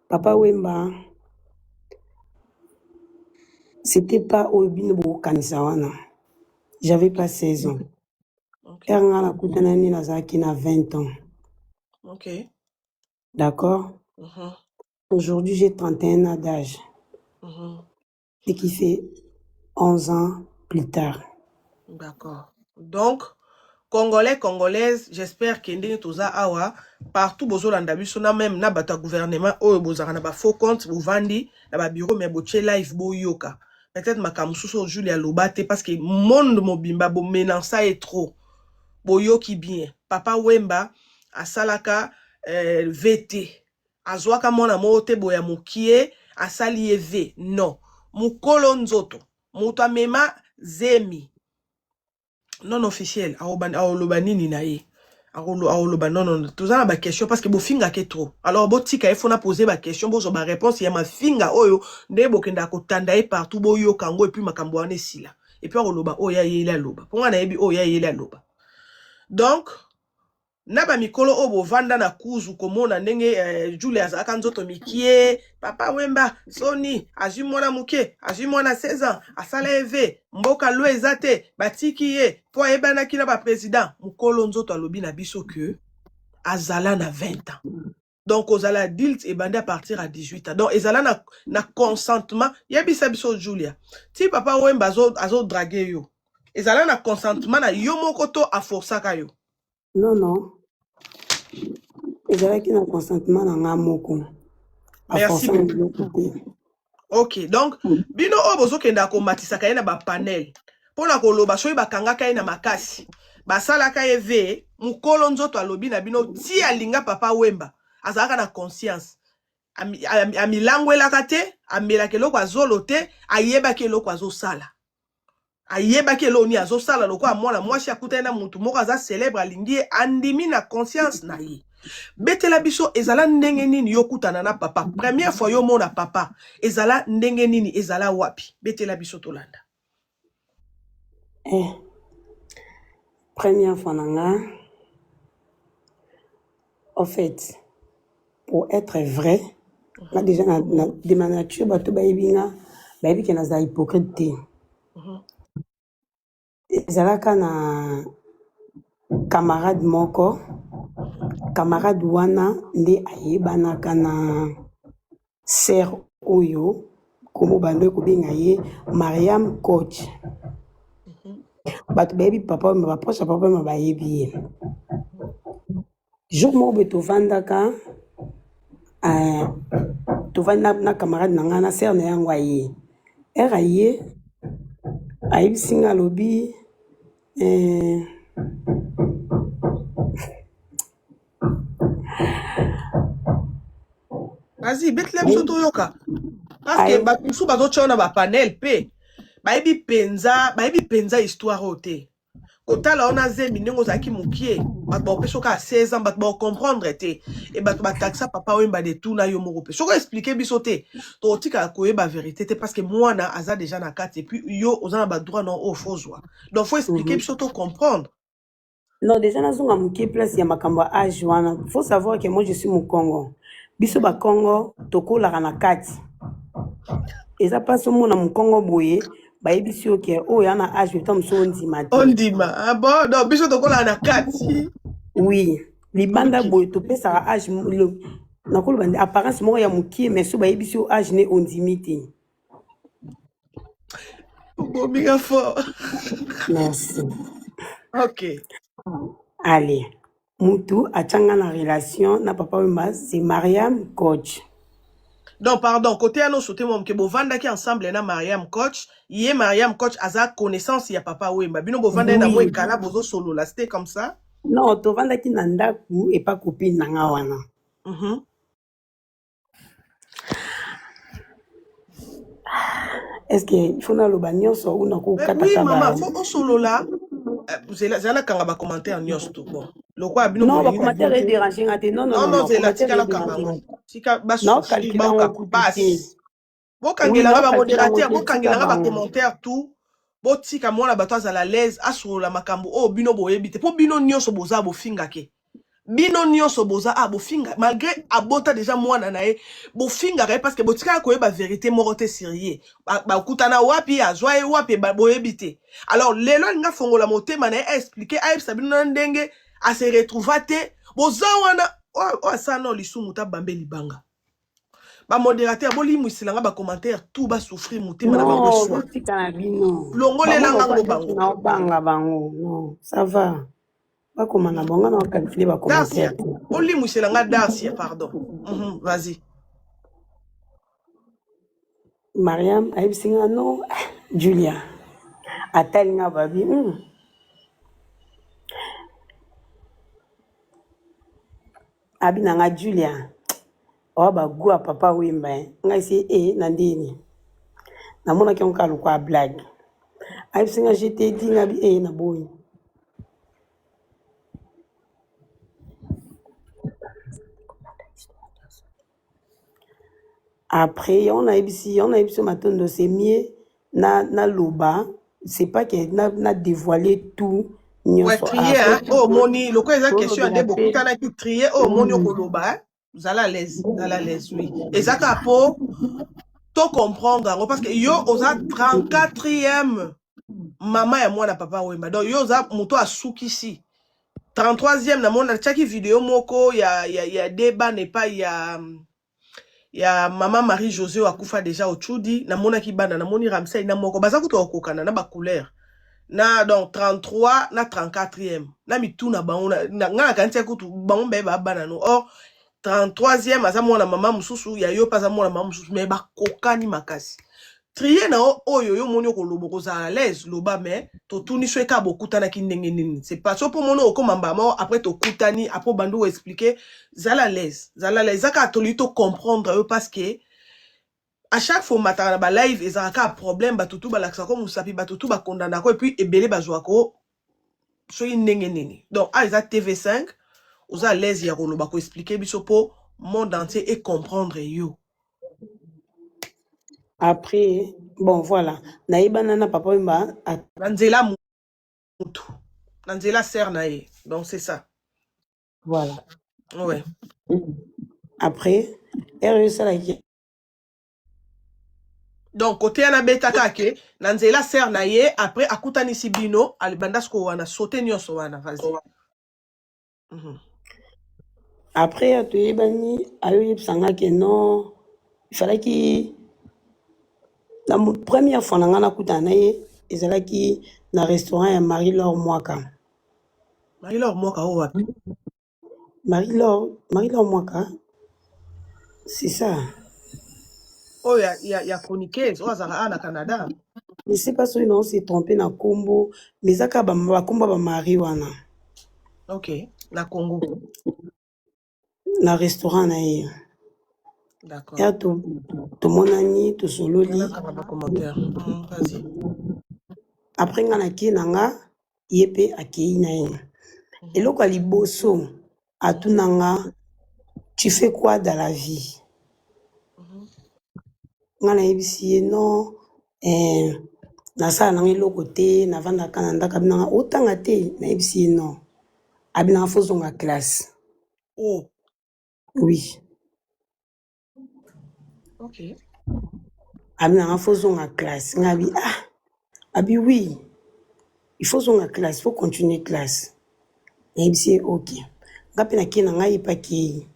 Papa Wemba, c'était pas oyo bino bokokanisa wana. J'avais pas 16 ans. Heure nga nakutanani nazalaki na 20 ans. D'accord? Aujourd'hui, j'ai 31 ans d'âge. Ce qui fait 11 ans plus tard. D'accord. Donc, Congolais, Congolaise, j'espère que ndenge toza awa, partout bozolanda biso na même na bato ya gouvernement oyo bozalaka na ba faux compte bovandi na ba bureau mais botie live boyoka. Peut-être makambo mosusu oyo Julie aloba te parce que monde mobimba bomenansa ye trop. Boyoki bien. Papa Wemba asalaka VT. Azwaka mwana moko te boya mokie asali ye V. Non. Mokolo nzoto. Moto amema zemi non officiel aoloba nini na ye aoloba non non toza na baquestion parce que bofingake trop alors botika ye fona pose baquestion bozwa baréponse ya mafinga oyo nde bokendaka kotanda ye partout boyoka yango et puis makambo wana esila et puis akoloba oyo ayeli aloba mpo nga nayebi oyo ayeli aloba. Donc na bamikolo oyo bovanda na kuzu komona ndenge Julie azalaka nzoto mikie, Papa Wemba soni azwi mwana moke, azwi mwana 16 ans, asala eve mboka lo eza te, batiki ye mpo ayebanaki na baprésident. Mokolo nzoto alobi na biso ke azala na 20 ans. Donc ozala adulte ebandi à partir à 18 ans. Donc ezala na consentement. Yebisa biso Julia, ti Papa Wemba azodraguer yo, ezala na consentement na yo moko to aforsaka yo? Non, non. Ezalaki na consentement na nga moko. Merci Aforsa beaucoup. biloko te. Ok, donc bino oyo bozokenda komatisaka ye na bapanel mpona koloba soki bakangaka ye na makasi, basalaka ye ve, mokolo nzoto alobi na bino ti alinga Papa Wemba azalaka na conscience, amilangwelaka te, amelaka eloko azolo te, ayebaki eloko azosala, ayebaki eloko nini azosala. Lokola mwana mwasi akutani na motu moko aza célèbre, alingi ye, andimi na conscience na ye. Betela biso, ezala ndenge nini yokutana na papa première fois? Yo mona papa ezala ndenge nini? Ezala wapi? Betela biso tolanda. Première fois na nga, en fait, pour être vrai, nga déjà de ma nature, bato bayebi nga, bayebi ke nazala hypocrite te. Ezalaka na camarade moko, camarade wana nde ayebanaka na sœur oyo kombo bando kobenga ye Mariam Coach. Bato bayebi papa oyo, baproche ya papa oyo bayebi ye. Jour moko boye tovandaka, tovandi na camarade na ngai na sœur na yango. Aye ere aye, ayebisi nga, alobi Vas-y, betela biso toyoka parce que bato mosusu bazotya na bapanel mpe bayebi mpenza histoire oyo te. Kotala wana zembi ndenge ozalaki mokie, bato baopesa oka 16 ans, bato baocomprendre te e bato batakisa Papa Wemba de tuna yo moko mpe soki oexpliquer biso te, tokotikala koyeba vérité te parce que mwana aza déjà na kati et puis yo oza na badroit na oyo faut ozwa. Donc faut expliquer biso to comprendre. Non, déjà nazonga moke place ya makambo ya age wana. Faut savoir que moi, je suis mokongo. Biso bakongo tokolaka na kati. Eza mpasi omona mokongo boye, bayebisi yo ke oyo ya na age ta mosusu, ondima te. Ondima. Ah bon, donc biso tokolaka na kati. Oui, libanda boye topesaka age nakoloba nde apparence moko ya mokie, mais so bayebisi yo age ne, ondimi te. Obominga fort. Merci. Ok. Allez, mutu atianga na relation na Papa Wemba, c'est Mariam Coach. Donc pardon, côté wana osote mwa moke. Bovandaki ensemble na Mariam Coach. Ye Mariam Coach aza connaissance ya Papa Wemba. Bino bovandaki na mwa Oui. ekala, bozosolola, c'était comme ça? Non, tovandaki na ndako epa copine na nga wana. Est ce que il faut naloba nyonso ou Mais oui, nakokataka? Mama Ba faut osolola. Zela, zela, nakanga bacommentaire nyonso to. Bon, lokola bino Non, bolingi na bino bacommentaire te. edérange nga te. Non, non. Non. Non. Non, Non, zela. commentaire Tika nakanga edérange nga yango, tika basouffrir. Naocalcule Baoka yango kutu te. pasi. Oui. Bokangelanga Naocalcule yango bamodérateur te, tika bokangelanga bango. Bacommentaire tout, botika mwana bato azala l'aise, asolola makambo oyo bino boyebi te, mpo bino nyonso boza bofingake. Bino nyonso boza a bofinga malgré abota déjà mwana na ye, bofingaka ye parce que botikaka koyeba vérité moko te sur ye. Bakutana wapi, azwa ye wapi, boyebi te. Alors lelo alinga fongola motema na ye, aexpliquer, ayebisa bino na ndenge ase retrouva te. Boza wana oyo asala na lisumu ta bambe libanga. Bamodérateur, bolimwisela nga bacommentaire tout, basouffrir motema na bango Non, eswa. Botika na bino. Longolelanga ngo bango. Naobanga bango, non, ça va, bakoma na bango na bacalculer Darcia, bacommentaire te. Olimwisela nga Darcia, pardon. Vas-y. Mariam ayebisi nga no Julia atali nga babi Abi na nga Julia oya bagu ya Papa Wemba eh. Ngai se e na ndeni namonaki yango kaka lokola blague. Ayebisi nga je te di nga bi e na boyi. Après yango nayebisi, yango nayebisi yo Matondo, c'est mieux na naloba, c'est pas que na dévoiler tout Ouais, nyonso. trier Après hein. Oyo omoni lokola eza question ya nde tolobela mpe. Bokutanaki, trier oyo omoni okoloba hein? Zala à l'aise, zala à l'aise, oui. Eza kaka po to comprendre yango parce que yo oza 34e mama ya mwana Papa Wemba, donc yo oza moto asukisi 33e. Namoni natiaki video moko ya débat epai ya mama Marie José oyo akufa déjà Ochudi. Namonaki bana, namoni Ramsey na moko baza kutu kokokana na bacouleur na, donc 33 na 34e na mituna bango nga nakanisi kutu bango mbaye bana no. Or 33e aza mwana mama mosusu ya yo mpe aza mwana mama mosusu, mais bakokani makasi. Trie na yo oyo yo omoni okoloba, okozala à l'aise, loba. Mais totuni so eka bokutanaki ndenge nini. C'est pas so mpo moni okóma mbama moko après tokutani, après obandi oexpliquer. Zala à l'aise, zala à l'aise. Eza kaka tolingi tocomprendre yo parce que à chaque fois omataka na balive, ezalaka kaka problème. Bato tu balakisaka mosapi, bato tu bakondanako, et puis ebele bazwako soki ndenge nini. Donc a eza TV5, oza à l'aise ya koloba, koexpliquer biso mpo monde entier ecomprendre yo. Après, bon, voilà, nayebana na Papa Wemba. Na nzela mutu, na nzela sœur na ye, donc c'est ça. Voilà. Ouais. Après ere esalaki Donc kote wana abetaka ke na nzela sœur na ye, après akutanisi bino, alibanda sikoyo wana sote nyonso wana, vas-y. Après ya toyebani, ayoyebisanga ke non, ifalaki na première fois na ngai nakutana na ye ezalaki na restaurant ya Marie Laure Mwaka. Marie-Laure Mwaka oyo wapi? Marie Laure, Marie Laure Mwaka, c'est ça. Oyo ya chroniqueuse oyo azalaka awa na Canada? Je sais pas soki nao se trompe na nkombo, mais eza kaka bakombo ya bamari wana. Ok, na Congo. Na restaurant na ye. D'accord. Ya tomonani, tosololi. Nakanga bacommentaire. Vas-y. Après nga nakei na nga, ye mpe akei na ye. Eloko ya liboso atuna nga: "Tu fais quoi dans la vie?" Nga nayebisi ye non, nasala nanga eloko te, navandaka na ndako. Abinanga otanga te? Nayebisi ye non. Abinanga faut ozonga classe. Oh. Oui. Ok. Abinanga faut ozonga classe. Nga abi ah, abi oui, il faut ozonga classe, faut continuer classe. Nayebisi ye ok. Nga mpe nakei na ngai, epa akei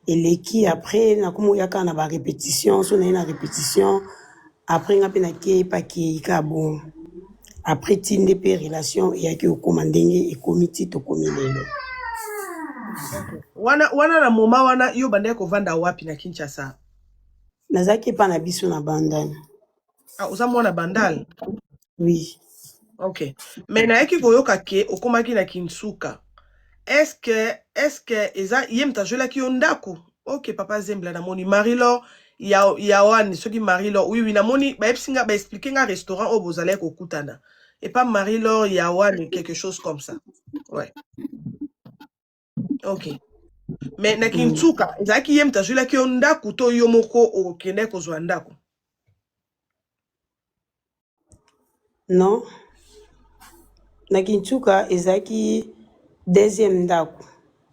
eleki. Après nakomi oya kaka na barépétition, so naye na répétition, après nga mpe nakei, epa akei kaka bongo. Après ti nde mpe relation eyaki okóma ndenge ekomi ti tokomi lelo. Ok, wana wana na moma wana yo bandaki kovanda wapi na Kinshasa? Nazalaki epa na biso na Bandani. Ah, oza mwana Bandal? Oui. Ok, mais nayaki koyoka ke okomaki na Kinsuka. Est-ce que eza ye moto azwelaki yo ndako? Ok, papa Zembla, namoni Marie-Laure ya wani, soki Marie-Laure, oui, namoni bayebisi nga, baexpliquer nga restaurant oyo bozalaki kokutana epa Marie-Laure ya wani, quelque chose comme ça, ouais. Ok, mais na Kinsuka ezalaki ye moto azwelaki yo ndako to yo moko okendaki kozwa ndako? Non, na Kinsuka ezalaki deuxième ndako.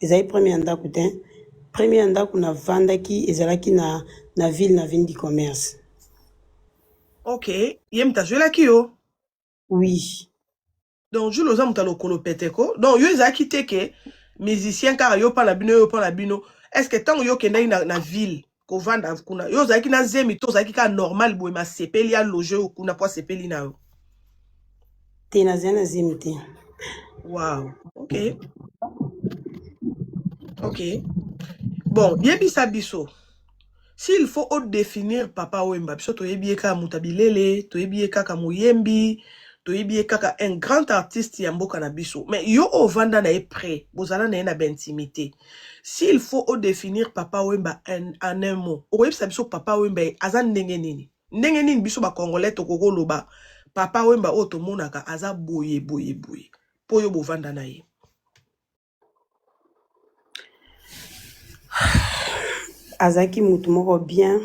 Ezali première ndako te. Première ndako navandaki ezalaki na ville, na ville du commerce. Ok, ye moto azwelaki yo? Oui. Donc Jules, oza moto ya lokolo pete ko. Donc yo ezalaki te ke musicien kaka yo mpa na bino, yo mpa na bino. Est ce que ntango yo okendaki na ville kovanda kuna, yo ozalaki na zemi to ozalaki kaka normal boye, masepeli aloge yo kuna mpo asepeli na yo? Te, nazali na zemi te. Wow, ok. Bon, yebisa biso, s'il faut odéfinir Papa Wemba. Biso toyebi ye kaka moto ya bilele, toyebi ye kaka moyembi, toyebi ye kaka un grand artiste ya mboka na biso. Mais yo ovanda na ye près, bozala na ye na baintimité, s'il faut odéfinir Papa Wemba en un mot, okoyebisa biso Papa Wemba aza ndenge nini? Ndenge nini biso bacongolais tokoki koloba Papa Wemba oyo tomonaka aza boye, boye, boye, mpo oyo bovanda na ye? Azalaki motu moko bien,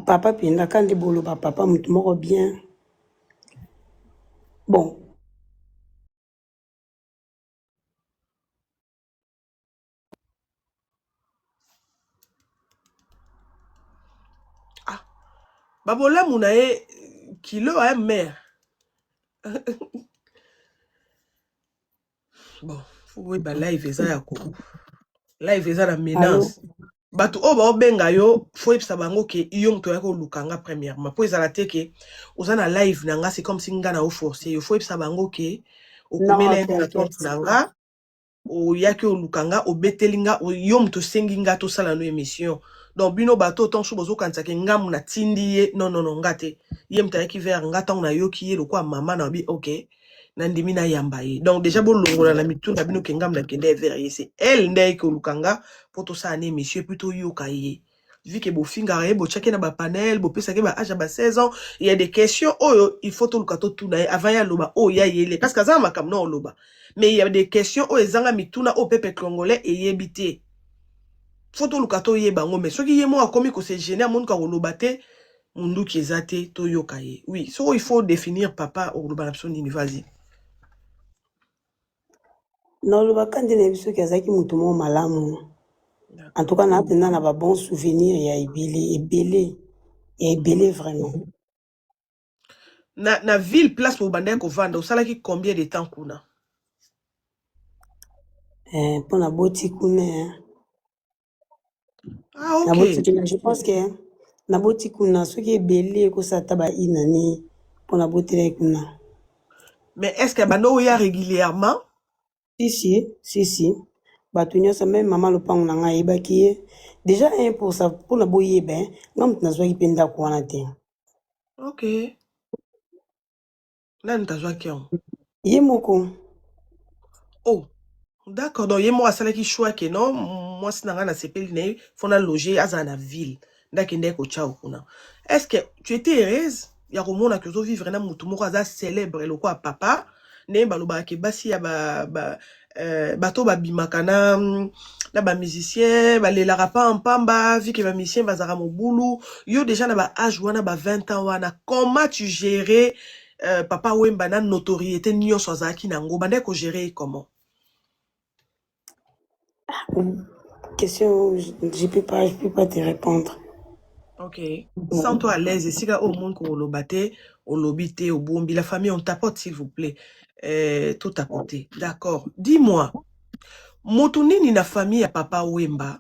papa mpenza ka nde boloba papa, motu moko bien. Bon. Ah, babolamu na ye kilo ya mare. Bon, faut boyeba, live eza ya ko live eza na menace. Bato oyo baobenga yo, faut yebisa bango ke yo moto oyaki koluka nga premièrement, mpo ezala te ke oza na live na nga, c'est comme si nga na oforce yo. Faut yebisa bango ke okomela ye na compte na nga, oyaki oluka nga, obeteli nga, yo moto osengi nga tosala no émission. Donc bino bato oyo ntango bozokanisaka ngambu natindi ye, non, non, non, nga te. Ye moto ayaki vers nga. Ntango nayoki ye lokwa mama na bi, ok, nandimi nayamba ye. Donc déjà bolongola na mitu na bino ke ngambu nakende vers ye. C'est elle nde ayeki koluka nga mpo tosala na émission, et puis toyoka ye, vu ke bofingaka ye, botiaki na bapanel, bopesaki ba âge ya ba 16 ans. Il y a des questions oyo il faut toluka totuna ye avant ye aloba oyo ya yele, parce que aza na makambo na oloba, mais il y a des questions oyo ezanga mituna, oyo peuple congolais eyebi te. Faut toluka toyeba yango. Mais soki ye moko akomi kose gêner, amonika koloba te, munduki eza te, toyoka ye. Oui, soko il faut définir papa, okoloba na biso nini? Vas-y. Nalobaka nde nayebi soki azalaki motu moko malamu. En tout cas, naa mpenza na babon souvenir ya ebele ebele ya ebele vraiment. Na ville place bobandaki kovanda, osalaki combien de temps kuna? Mpo naboti kuna, eh. Ah, ok. Naboti kuna, je pense que naboti kuna soki ebele ekosala ata ba une année, mpo nabotelaki kuna. Mais est ce que bando oya régulièrement? Si, si, si, si. Bato nyonso, même mama lopango na ngai ayebaki ye déjà un pour ça. Mpona boyeba, eh, nga moto nazwaki mpe ndako wana te. Ok, nani tazwaki yango? Ye moko. Oh, d'accord. Donc ye moko asalaki choix ke non, mwasi na ngai nasepeli na ye, faut na loger, azala na ville. Ndakende kotya kuna. Est ce que tu étais heureuse ya komona ke ozovivre na motu moko aza célèbre lokola papa? Ndenge balobaka ke basi ya bato babimaka na bamusicien balelaka pampamba, vu ke bamusicien bazalaka mobulu. Yo déjà na baâge wana, ba 20 ans wana, comment tu gérais Papa Wemba na notoriété nyonso azalaki nango? Bandaki kogérer ye comment? Question, je peux pas te répondre. Ok, sens-toi à l'aise. Esika oyo omoni koloba te, olobi te, obombi. La famille, on tapote, s'il vous plaît. Tout tapoter, d'accord. Dis-moi, moto nini na famille ya Papa Wemba,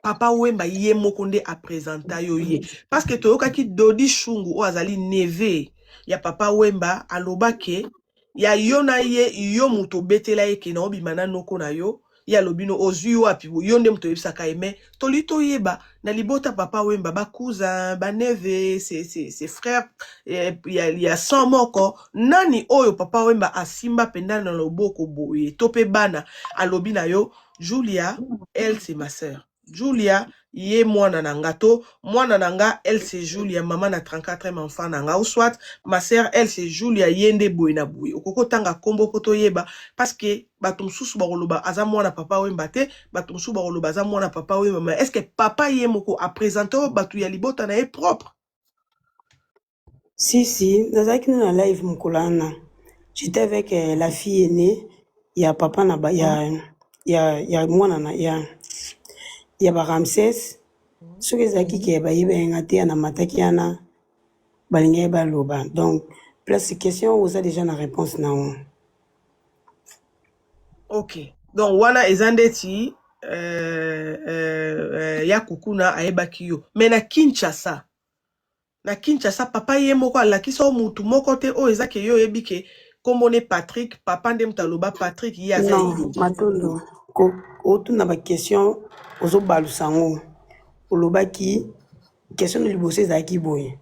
Papa Wemba ye moko nde apresenta yo ye? Parce que toyokaki Dodi Shungu oyo azali neveu ya Papa Wemba alobake ya yo na ye, yo moto obetela ye ke na obima na noko na yo. Ye alobi no ozwi wapi, yo nde moto oyebisaka ye. Mais toli toyeba, na libota Papa Wemba, bacousin, baneveux, ses frères ya sang moko, nani oyo Papa Wemba asimba mpenza na loboko boye to mpe bana, alobi na yo: "Julia, elle, c'est ma sœur. Julia, ye mwana na nga," to "Mwana na nga, elle, c'est Julia, mama na 34e enfant na nga," ou soit "Ma sœur, elle, c'est Julia, ye nde boye na boye"? Okoki otanga nkombo mpo toyeba, parce que bato mosusu bakoloba aza mwana Papa Wemba te, bato mosusu bakoloba aza mwana Papa Wemba. Mais est ce que papa ye moko aprésente oyo bato ya libota na ye propre? Si, si, nazalaki na live mokolo wana. J'étais avec la fille aînée. Ya papa na ba, ya mwana na ya ba Ramsès. Soki ezalaki ke bayebaki nga te, ya namataki wana, balingaki baloba. Donc place question oza déjà na réponse na ngo. Ok, donc wana eza ndeti ya kukuna ayebaki yo, mais na Kinshasa, na Kinshasa, papa ye moko alakisa o mutu moko te oyo eza ke yo oyebi ke kombo ne Patrick, papa nde moto aloba Patrick ye aza Non. Elongi. Matondo, otuna baquestion, ozobalusa yango. Olobaki question no liboso ezalaki boye: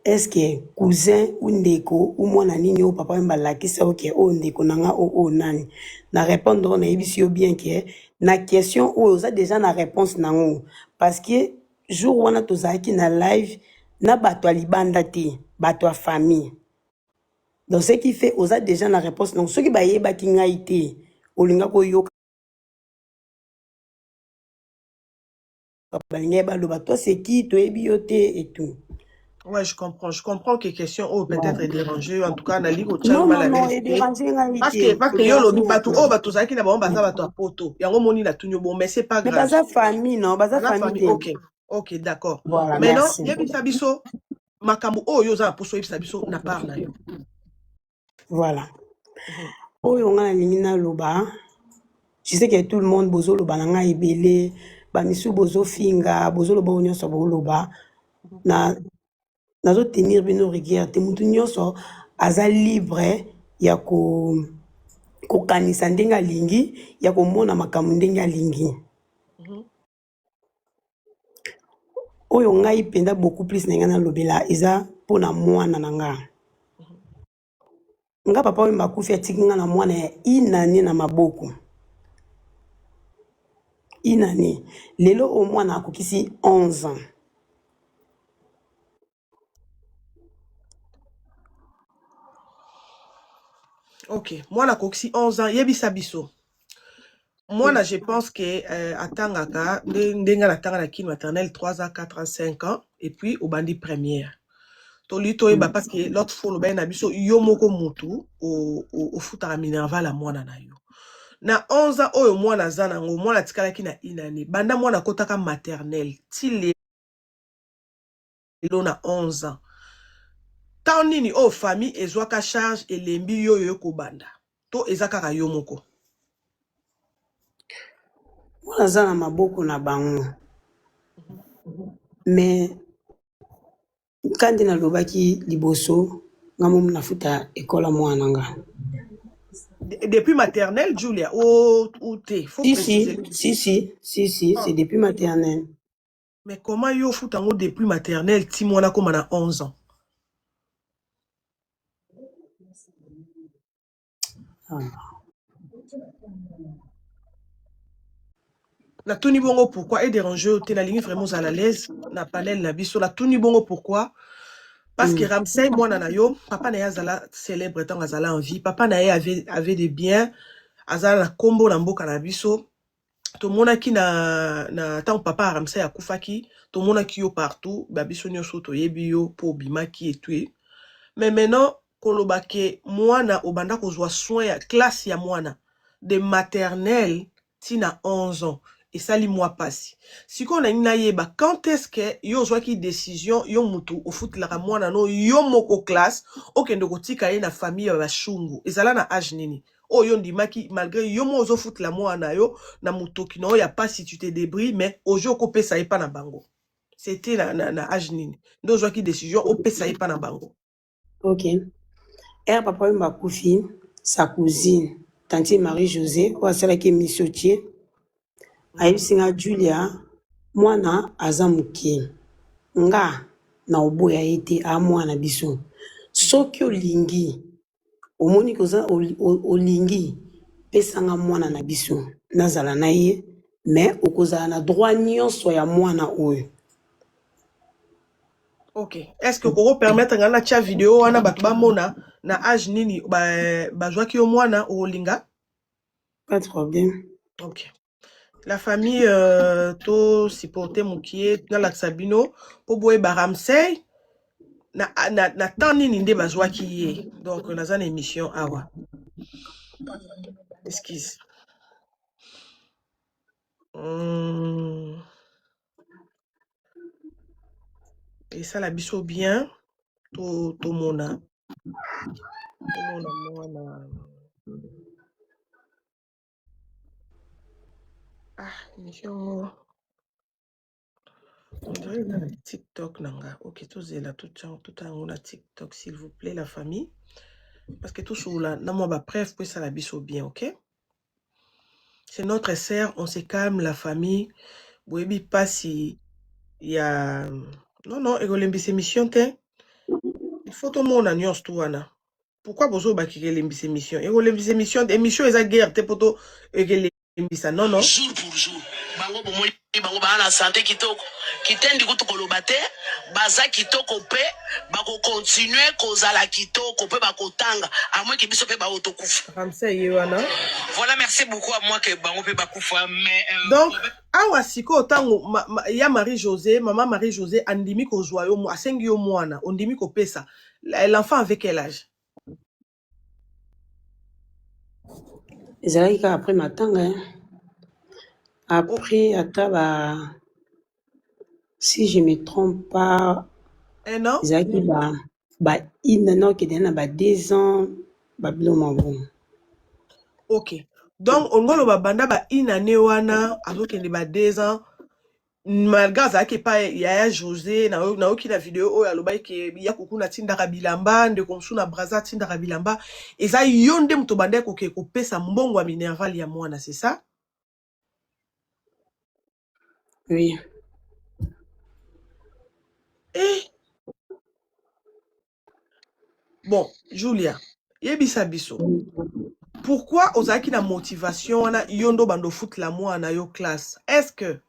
est ce que cousin ou ndeko ou mwana nini oyo papa oyo balakisa oke oyo ndeko na nga, oyo nani? Na répondre oyo nayebisi yo bien ke na question oyo oza déjà na réponse nango, parce que jour wana tozalaki na live na bato ya libanda te, bato ya famille. Donc ce qui fait, oza déjà na réponse. Donc soki bayebaki ngai te, olinga koyoka balingai baloba: toi, c'est qui? Toyebi yo te et tout. Ouais, je comprends, je comprends que question oyo peut-être est dérangé. En tout cas nalingi kotia yo Non. mal Non. à Non. l'aise te. Edérange ngai Parce que te. parce que yo Edérange olobi ngai bato te. oyo bato ozalaki na bango baza bato ya poto, yango moni natuni yo bon, mais c'est pas Mais grave. baza famille, non, baza Baza famille famille. te. Ok, d'accord. Voilà. Maintenant, Merci. yebisa biso makambo oyo oza na poso oyebisa biso na part na yo. Voilà. Oyo nga nalingi naloba, je sais que tout le monde bozoloba na ngai ebele, bamisu bozofinga, bozoloba oyo nyonso boloba na nazotenir bino rigueur te. Motu nyonso aza libre ya kokanisa ndenge alingi, ya komona makambo ndenge alingi. Oyo ngai mpenza beaucoup plus na ngai nalobela eza mpona mwana na nga. Nga papa oyo akufi, atiki nga na mwana ya inane na maboko, inane. Lelo oyo mwana akokisi 11 ans. Ok, mwana akokisi 11 ans. Yebisa biso mwana, je pense que atangaka ndenge natanga na kini maternelle 3 ans, 4 ans, 5 ans, et puis obandi première. Toli toyeba, parce que l'autre fois olobaki na biso yo moko mutu ofutaka minerval ya mwana na yo. Na 11 ans oyo mwana aza nango, mwana atikalaki na inane banda mwana akotaka maternelle ti lelo na 11 ans. Ntango nini oyo famille ezwaka charge, elembi yo oyo ekobanda to eza kaka yo moko? Mwana aza na maboko na bango, mais kandi nalobaki liboso, nga momu nafuta ekola mwana na nga. Depuis maternelle, Julia, ou te? Faut Si. préciser. Si, si, si, si. Ah. C'est depuis maternelle. Mais comment yo ofuta yango depuis maternelle ti mwana akóma na 11 ans? Ah. Natuni bongo pourquoi edérange yo te. Nalingi vraiment ozala à l'aise na panel na biso. Natuni bongo pourquoi? Parce que Ramsey, mwana na yo, papa na ye azala célèbre ntango azala en vie. Papa na ye avait des biens, azala na nkombo na mboka na biso. Tomonaki na ntango papa ya Ramsey akufaki, tomonaki yo partout, babiso nyonso toyebi yo mpo obimaki etui. Mais maintenant koloba ke mwana obanda kozwa soin ya classe ya mwana de maternelle ntina 11 ans esali mwa pasi. Sikoyo nalingi nayeba quand est ce que yo ozwaki décision, yo mutu ofutelaka mwana no yo moko classe, okende kotika ye na famille ya bashungu. Ezala na age nini oyo yo ndimaki, malgré yo moko ozofutela mwana na yo na motoki na oyo ya pasi, tu te débrouilles, mais ozwi okopesa ye mpa na bango? C'était na age nini nde ozwaki décision opesa ye mpa na bango? Ok, ere papa oyo bakufi, sa cousine, tantine Marie José, oyo asalaki émission tie, ayebisi nga: "Julia, mwana aza moke, nga na oboya ye te, aa mwana biso. Soki olingi, omoni koza olingi, pesanga mwana na biso, nazala na ye, mais okozala na droit nyonso ya mwana oyo." Ok, est ce que okoko permettre ngai natia video wana, bato bamona na age nini bazwaki yo mwana, okolinga? Pas de problème. Ok, la famille, to supporter mokie, nalakisa bino mpo boyeba Ramsey na temps nini nde bazwaki ye. Donc naza na émission awa. Excuse. Esala biso bien to tomona tomona mwana. Ah, émission yango on dirait eza na TikTok na nga. Ok, tozela totya yango na TikTok, s'il vous plaît, la famille, parce que tosolola na mwa bapreuve po esala biso bien. Ok, c'est notre sœur, on se calme, la famille. Boyebi mpasi ya non non, ekolembisa émission te. Il faut tomona nyonso tu wana. Pourquoi bozobakika elembisa émission? Ekolembisa émission, émission eza guerre te po to ekelembisa, non non. Jour pour jour bango bomoni bango baa na sante kitoko, kitendi kutu koloba te, baza kitoko mpe bakokontinue kozala kitoko mpe bakotanga amweke biso mpe baoyo tokufa. Ramsey ye wana. Voilà, merci beaucoup à moi que bango mpe bakufa, mais Donc awa sikoyo, ntango ya Marie José, mama Marie José andimi kozwa yo, asengi yo mwana, ondimi kopesa l'enfant, avec quel âge? Ezalaki kaka après matanga, hein. Après ata ba, si je me trompe pas, Un an? Ezalaki ba ina okende na ba 2 ans, babilo mabongo. Ok, donc olingi oloba banda ba une année wana, azokende ba 2 ans, malgré azalaki epai yaya José. Nayoki na video oyo alobaki ke ya kuku natindaka bilamba, ndeko mosusu na Braza atindaka bilamba. Eza yo nde moto bandaki koke kopesa mbongo ya minerval ya mwana, c'est ça? Oui. Eh bon, Julia, yebisa biso pourquoi ozalaki na motivation wana, yo ndo bando ofutela mwana yo classe. Est ce que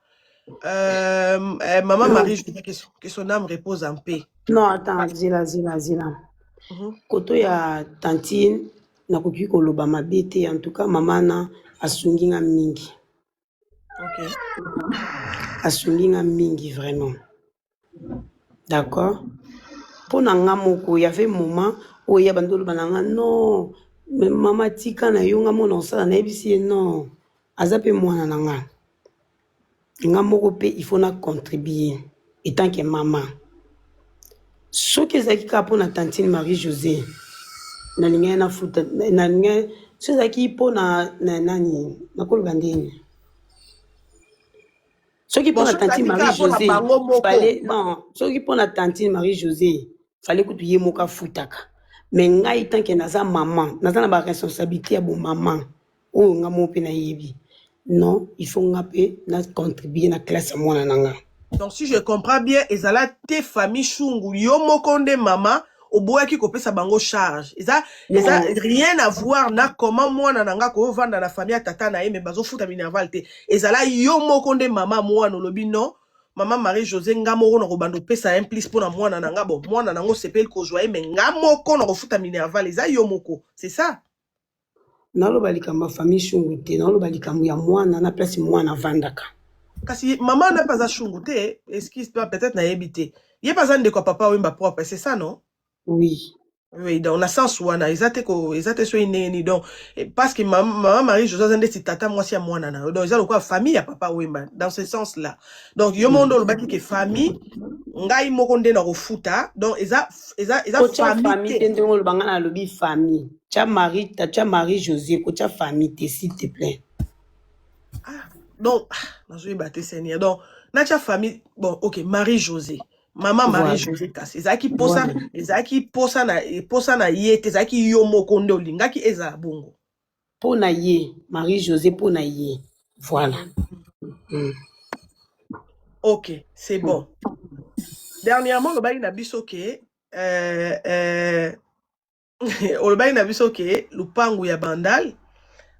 maman Non. Marie José, que son âme repose en paix. Non, attends, zela, zela, zela. Koto ya tantine, nakoki koloba mabe te. En tout cas, mama na asungi nga mingi. Asungi nga mingi vraiment, d'accord. Mpo na nga moko, y avait moment oyo ya bando oloba na nga: "Non mais mama, tika na yo, nga mona osala." Nayebisi ye: "Non, aza mpe mwana na nga, nga moko mpe il faut na contribuer etant que mama." Soki ezalaki kaka mpo na tantine Marie José, nalingai nafuta, nalingai. Soki ezalaki mpo na nani, nakoloba ndeni, soki mpo Bon, na soki tantine ezalaki Marie kaka mpo na José, bango moko. Fallait, non, soki mpo na tantine Marie José, fallait kutu ye moko afutaka. Mais ngai, tant que naza mama, naza na baresponsabilité ya bomama oyo nga moko mpe nayebi, non, il faut nga mpe na contribue na classe ya mwana na nga. Donc si je comprends bien, ezala te famille Shungu, yo moko nde mama oboyaki kopesa bango charge. Eza Non. rien à voir na comment mwana na nga kovanda na famille ya tata na ye mais bazofuta minerval te. Ezala yo moko nde mama mwana, olobi: "Non, mama Marie José, nga moko na kobanda opesa un plus mpo na mwana na nga." Bon, mwana nango osepeli kozwa ye, mais nga moko na kofuta minerval. Eza yo moko, c'est ça? Naloba likambo ya famille Shungu te, naloba likambo ya mwana na place mwana avandaka. Kasi mama na mpe aza Shungu te? Excuse toi, peut-être nayebi te. Ye mpe aza ndeko ya papa Oyemba propre, c'est ça, non? Oui. Oui, donc na sens wana eza te ko eza te soki ndenge nini. Donc parce que mama Marie José aza ndeti tata mwasi ya mwana na yo, donc eza lokola famille ya papa Wemba dans ce sens là. Donc yo moko nde olobaki ke famille, ngai moko nde na kofuta. Donc eza Kotya famille famille te. Te. Ndenge oloba, nga nalobi famille, tya Marie, tya Marie José, kotya famille te, s'il te plaît. Ah, donc ah, nazoyeba te, Seigneur. Donc natya famille. Bon, ok, Marie José, mama Marie José. Kasi ezalaki posa, ezalaki posa na ye te, ezalaki yo moko nde olingaki ezala bongo. Mpo na ye, Marie José, mpo na ye, voilà. Ok, c'est bon. Dernièrement olobaki na biso ke olobaki na biso ke lupangu ya Bandal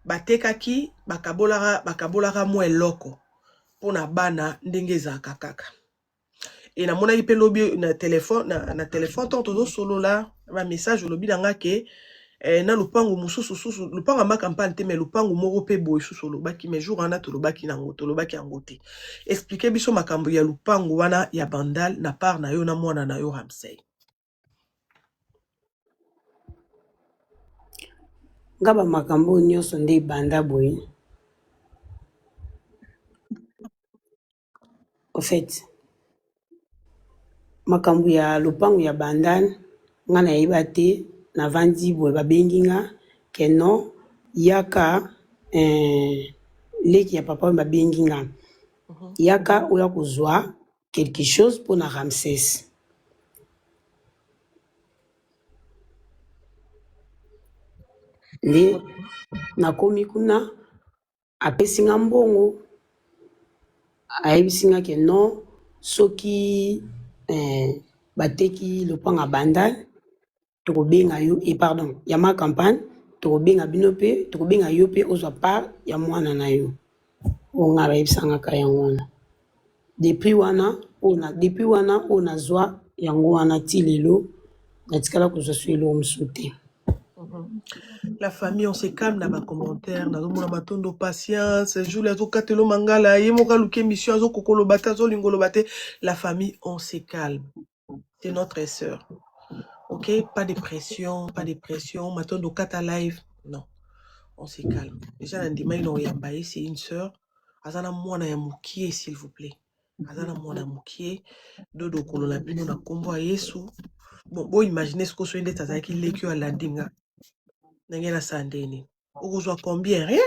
batekaki, bakabolaka mwa eloko mpona bana, ndenge ezalaka kaka. E namonaki mpe lobi na telefone, na telefone ntango tozosolola bamessage, olobi na nga ke na lupangu mosusu susu, lupangu ya makampagne te, mais lupangu moko mpe boye susu olobaki. Mais jour wana tolobaki nango, tolobaki yango te. Explique biso makambo ya lupangu wana ya Bandal na part na yo na mwana na yo Ramsey. Nga ba makambo oyo nyonso nde ebanda boye. Au fait, makambo ya lopango ya Bandal, nga nayeba te, navandi boye babengi nga que non yaka eh, leki ya papa oyo babengi nga yaka oya kozwa quelque chose mpo na Ramsès. Nde nakomi kuna apesi nga mbongo ayebisi nga ke non soki eh, bateki lopango ya Bandal tokobenga yo e pardon ya ma campagne tokobenga bino mpe tokobenga yo mpe ozwa part ya mwana na yo. Oyo nga bayebisa nga ka yango wana. Depuis wana oyo na depuis wana oyo nazwa yango wana ti lelo natikala kozwa so eloko mosusu te. La famille, on se calme na ba commentaires. Nazomona matondo patience. Jules azokatelo mangala. Ye moko aluki émission azokokoloba te azolingoloba te. La famille, on se calme. C'est notre sœur. Ok? Pas de pression, pas de pression. Matondo kata live. Non. On se calme. Déjà, nandima ino oyamba ye, c'est une sœur. Aza na mwana ya mokie, s'il vous plaît. Aza na mwana mokie. Dodo kolola bino na kombo ya Yesu. Bon, bo imaginer ce que soki ndeti azalaki leki oyo alandi nga. Ndenge nasala ndenge nini? Okozwa combien? Rien.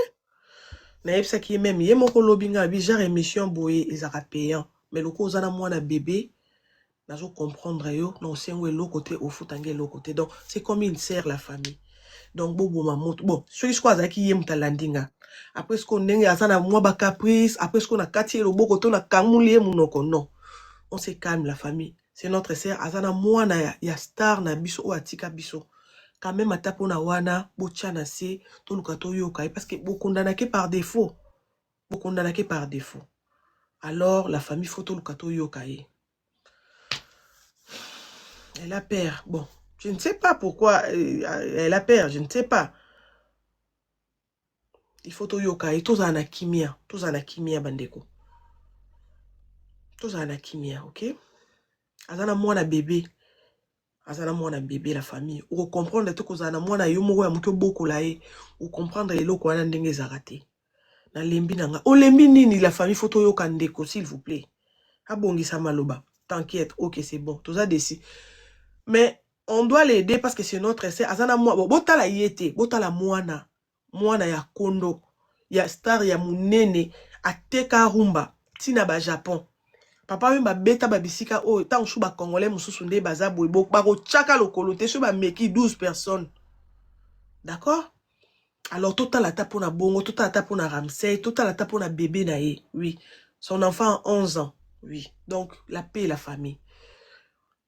Nayebisaki ye meme ye moko lobi nga abi genre émission boye ezalaka payant. Mais lokola oza na mwana bébé, nazo comprendre yo, na osengo eloko te, ofuta nga eloko te. Donc, c'est comme une sœur la famille. Donc, boboma moto. Bon, soki sikoyo azalaki ye moto alandi nga. Après sikoyo ndenge aza na mwa ba caprice, après sikoyo nakati ye loboko to nakamuli ye monoko. Non. On se calme la famille. C'est notre sœur, aza na mwana ya star na biso oyo atika biso. Quand même ata mpona wana botya na se toluka toyoka ye parce que bokondanake par défaut. Bokondanake par défaut. Alors la famille faut toluka toyoka ye. Elle a peur. Bon, je ne sais pas pourquoi elle a peur, je ne sais pas. Il faut toyoka ye, tozala na kimia, tozala na kimia bandeko. Tozala na kimia, OK? Aza na mwana bébé. Aza na mwana bébé la famille. Oko comprendre te kozala na mwana yo moko ya moke obokola ye. O comprendre eloko wana ndenge ezalaka te. Nalembi na nga. Olembi nini la famille faut toyoka ndeko s'il vous plaît. Abongisa maloba. T'inquiète, OK, c'est bon. Toza desi. Mais on doit l'aider parce que c'est notre sœur. Aza na mwa, bon, botala ye te, botala mwana. Mwana ya kondo, ya star ya munene, ateka rumba, tina ba Japon. Papa oyo babeta ba bisika oyo, ntango mosusu ba Congolais mosusu nde baza boye, bakotiaka lokolo te, soki bameki 12 personnes. D'accord? Alors totala ata mpona bongo, totala ata mpona Ramsey, totala ata mpona bébé na ye. Oui. Son enfant a 11 ans. Oui. Donc la paix la famille.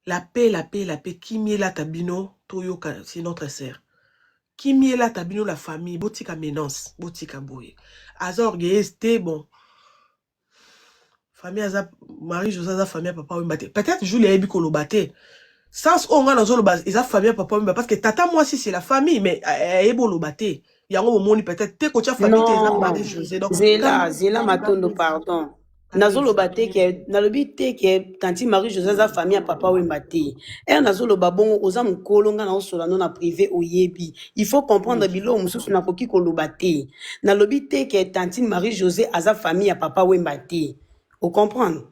La paix, la paix, la paix. Kimia elata bino, toyoka, c'est notre sœur. Kimia elata bino la famille, botika menace, botika boye. Aza orgueilleuse te, bon. Famille aza Marie-Josée aza famille ya papa Wemba te. Peut-être Julie ayebi koloba te. Sens oyo nga nazoloba eza famille ya papa Wemba parce que tata mwasi c'est la famille mais ayebi oloba te. Yango bomoni peut-être te kotia famille te eza Non, Marie-Josée. Donc zela zela matondo pardon. Nazoloba te ke nalobi te ke tanti Marie-Josée aza famille ya papa Wemba te. Ere nazoloba bongo oza mokolo nga naosola no na privé oyebi. Il faut comprendre biloko mosusu nakoki koloba te. Nalobi te ke tantine Marie-Josée aza famille ya papa Wemba te. O comprendre?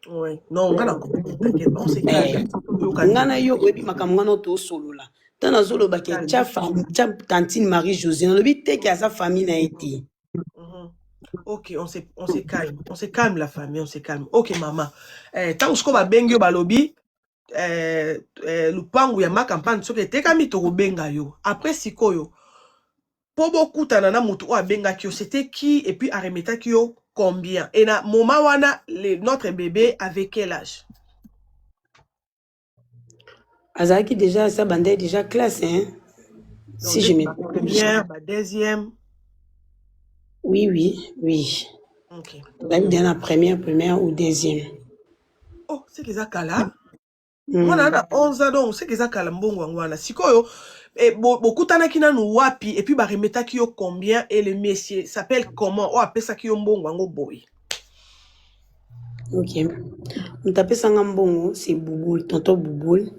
Ouais. Non, nga na comprendre, t'inquiète pas, on se calme. Eh, nga na yo oyebi makambo nga na tosolola. Ntango nazoloba ke tya tya tantine Marie-Josée nalobi te ke aza famille na ye te. Ok, on se calme. On se calme la famille, on se calme. Ok maman. Eh, tango siko babengi yo balobi eh, eh, lupangu ya makampagne soki etekami tokobenga yo. Après sikoyo po bokutana na motu oyo abengaki yo, c'était qui et puis aremetaki yo combien? Et na moment wana notre bébé avait quel âge? Azalaki déjà ça bandait déjà classe hein. Donc, Si je me ba première, ba deuxième. Oui oui, oui. OK. Azalaki déjà na première, première ou deuxième. Oh, c'est que eza kala. Mwana na 11 ans donc c'est que eza kala mbongo yango wana. Sikoyo eh, bokutanaki nanu wapi et puis baremetaki yo combien et le monsieur s'appelle comment? Oh apesaki yo mbongo yango boye. Ok. Moto apesanga mbongo c'est Bouboul, tonton Bouboul.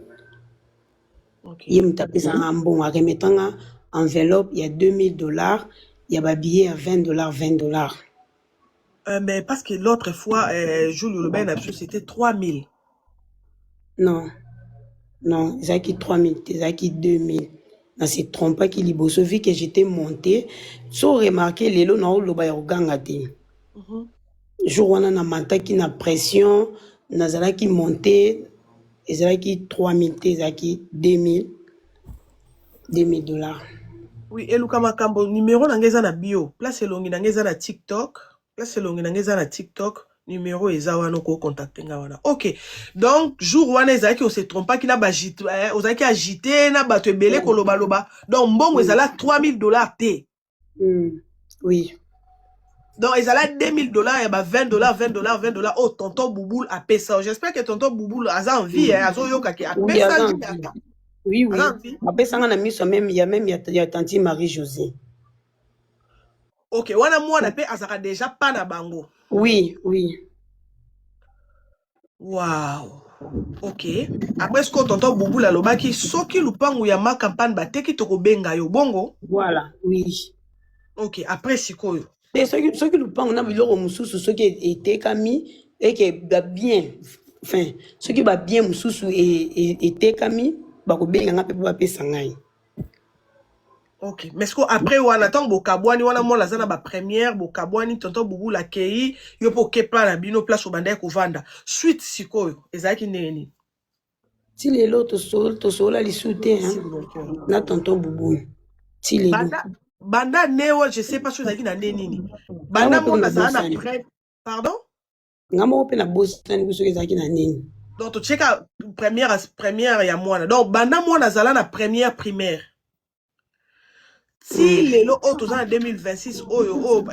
Ok. Ye moto apesanga mbongo aremetanga enveloppe ya 2000 $ ya babillet ya 20 $, 20 $. Mais parce que l'autre fois, Jules olobaki na biso, c'était 3000. Non, ezalaki 3000 te, ezalaki 2000. Na se trompaki liboso, vu que j'étais monté. So remarqué, lelo naoloba ya koganga te. Jour wana namataki na pression, nazalaki monté, ezalaki 3000 te, ezalaki 2000, 2000 $. Oui, eluka makambo, numéro na ngai eza na bio. Place elongi na ngai eza na TikTok. Place elongi na ngai eza na TikTok. Numéro eza wana, okocontacte nga wana. Ok. Donc, jour wana ezalaki, ose trompaki na bagite, ozalaki agité na bato ebele kolobaloba. Donc, mbongo ezala 3000 $ te. Oui. Donc, ezala 2000 $ ya ba 20 $, 20 $, 20 $. Oh, tonton Bouboul apesa. J'espère que tonton Bouboul aza en vie, hein, azoyoka ke Oui, apesa aza en Julia. vie. Oui. Aza en vie. Apesanga na miso même ya même ya tantine Marie Josée. Ok, wana mwana pe azaka déjà pa na bango. Oui. Wow. Ok. Après ce que tonton Bouboul alobaki, soki lupangu ya ma campagne bateki, tokobenga yo bongo. Voilà, oui. Ok, après sikoyo. Te, soki lupango na biloko mosusu soki etekami, eke babien, enfin soki babien mosusu etekami, bakobenga nga mpe mpo bapesa ngai. Ok, mais ce que après wana, ntango bokabwani wana, mwana aza na ba première, bokabwani, tonton Bouboul akei, yo mpo okepa na bino place obandaki kovanda. Suite sikoyo ezalaki ndenge nini? Ti lelo tosolola lisusu te, hein, Merci mon cœur. na tonton Bouboul ti lelo. Banda newa, je sais pas soki ezalaki na nde nini. Nga Banda moko mpe mwana azala na nabosani. pré, pardon? Nga moko mpe nabosani soki ezalaki na nini. Donc totieka première ya mwana. Donc banda mwana azala na première primaire ti lelo oyo toza na 2026 oyo,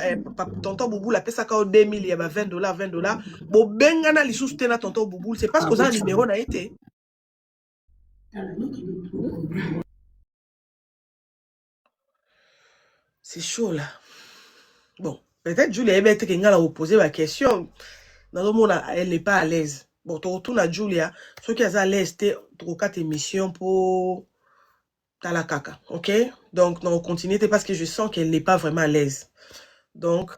tonton Bouboul apesaka yo 2000 ya ba 20 $, 20 $, bobengana lisusu te na tonton Bouboul? C'est parce que oza na numéro na ye te. C'est chaud là. Bon, peut-être Julia ayebi ete ke ngai na kopose baquestion, nazomona elle n'est pas à l'aise. Bon, tokotuna Julia soki aza à l'aise te, tokokata émission mpo tala kaka. Ok, donc nakocontinue te parce que je sens qu'elle n'est pas vraiment à l'aise. Donc